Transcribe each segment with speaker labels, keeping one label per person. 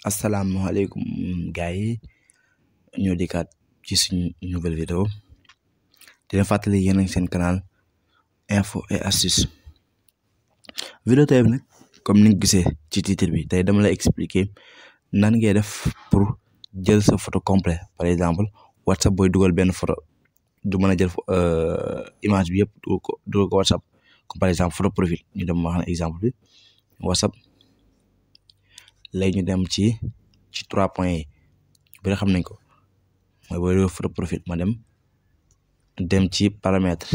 Speaker 1: asalaamaaleykum gars yi ñoo dikkaat ci suñu nouvelle vidéo dina fàttali yéen a ngi seen canal info et astuce vidéo tey bi nag comme ni nga gisee ci titre bi tey dama la expliquer nan ngay def pour jël sa photo complet par exemple WhatsApp booy dugal benn photo du mën a jël image bi yëpp dugal ko WhatsApp comme par exemple photo profil ñu dem wax na exemple bi WhatsApp léegi ñu dem ci 3 points yi bi nga xam nañ ko mooy booy dugal photo profil ma dem ci paramètre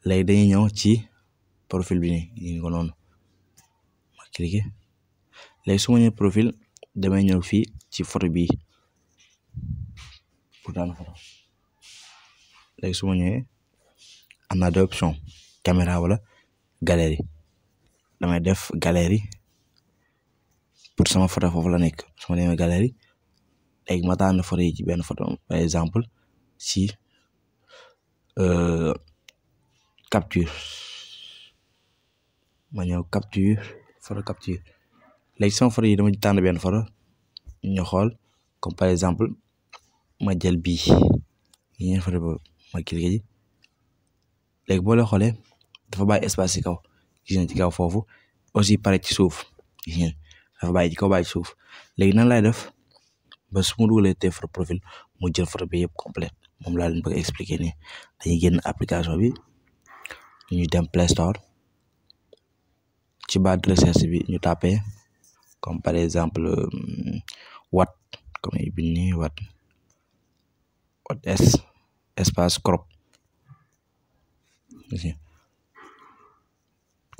Speaker 1: léegi dañuy ñëw ci profil bi nii ñu ko noonu ma cliquer léegi su ma ñëwee profil damay ñëw fii ci photo bii pour daan photo léegi su ma ñëwee am naa deux options caméra wala galerie damay def galerie pour sama photo foofu la nekk su ma demee galerie léegi ma tànn photo yi ci benn photo par exemple ci capture ma ñëw photo capture léegi sama photo yi dama tànn benn photo ñu xool comme par exemple ma jël bii ñeen photo boobu ma cliquer ji léegi boo leen xoolee dafa bàyyi espace ci kaw gis ngeen ci kaw foofu aussi pare ci suuf gis ngeen dafa bàyyi ci kaw bàyyi ci suuf léegi nan laay def ba su ma dugalee te photo profil mu jël photo bi yëpp complète moom laa leen bëgg a expliquer nii dañuy génn application bi ñu dem Play Store ci barre de recherche bi ñu tapé comme par exemple wat comme yi bind nii wat espace crop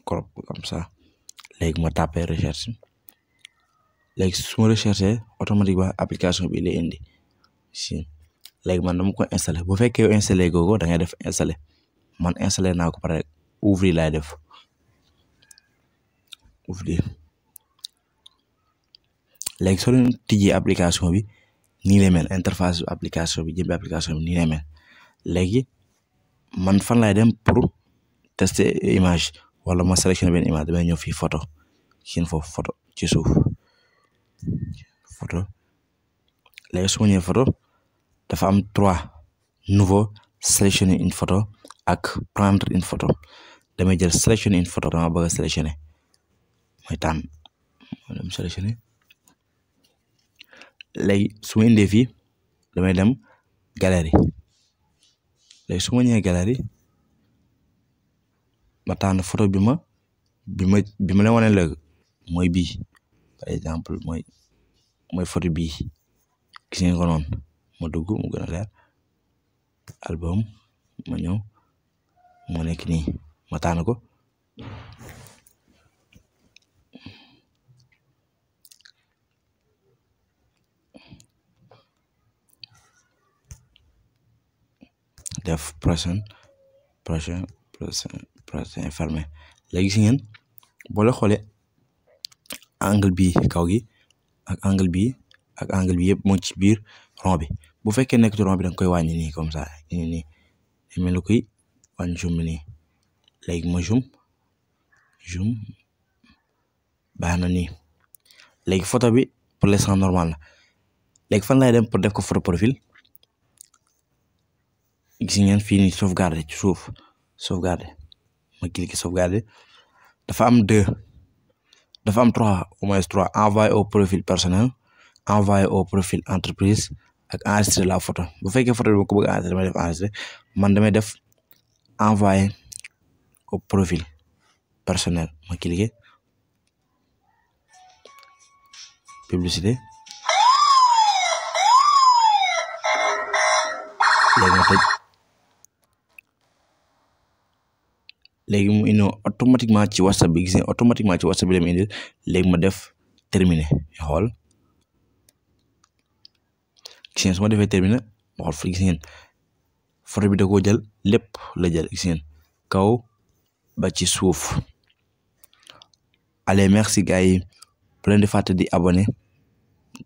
Speaker 1: comme ça léegi ma tapé recherche léegi su ma recherché automatiquement application bi lay indi si léegi man dama ko installé bu fekkee yow installé googu da ngay def installé man installé naa ko pare ouvrir laay def ouvrir léegi soo leen tijjee application bi nii lay mel interface application bi jëmbi application bi nii lay mel léegi man fan laay dem pour tester image wala ma sélectionné benn image damay ñëw fii photo seen foofu photo ci suuf photo léegi su ma ñëwee photo dafa am 3 nouveau sélectionner une photo ak prendre une photo damay jël sélectionner une photo dama bëgg a sélectionner mooy tànn ma dem sélectionner léegi su ma indee fii damay dem galerie léegi su ma ñëwee galerie ma tànn photo bi ma leen wane léegi mooy bii par exemple mooy photo bii gis ngeen ko noonu ma dugg mu gën a leer album ma ñëw moo nekk nii ma tànn ko def prochain fermé léegi gis ngeen boo la xoolee angle bii kaw gi ak angle bii ak angle bi yëpp moo ci biir rond bi bu fekkee nekk ci rond bi da nga koy wàññi nii comme ça nii mel ni koy wàññi zoom bi nii léegi ma zoom baax na nii léegi photo bi pour l'instant normal na léegi fan laay dem pour def ko photo profil gis ngeen fii nii sauvegarder ci suuf sauvegarder ma cliquer sauvegarder dafa am 3 au moins 3 envoyer au profil personnel envoyer au profil entreprise ak enregistrer la photo bu fekkee photo bi ma ko bëgg enregistrer damay def enregistrer man damay def envoyer au profil personnel ma cliquer publicité léegi ma tëj léegi mu indi automatiquement ci WhatsApp bi gis ngeen automatiquement ci WhatsApp bi la mu indi léegi ma def terminer xool gis ngeen su ma defee terminer ma xool fa gis ngeen photo bi da koo jël lépp la jël gis ngeen kaw ba ci suuf allez merci gars yi bu leen di fàtte di abonné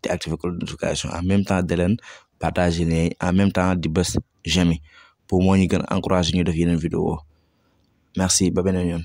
Speaker 1: di activer cloche de notification en même temps de leen partager ne en même temps di bës j'aime pour moo ñu gën a encourager ñu def yeneen vidéo merci ba beneen yoon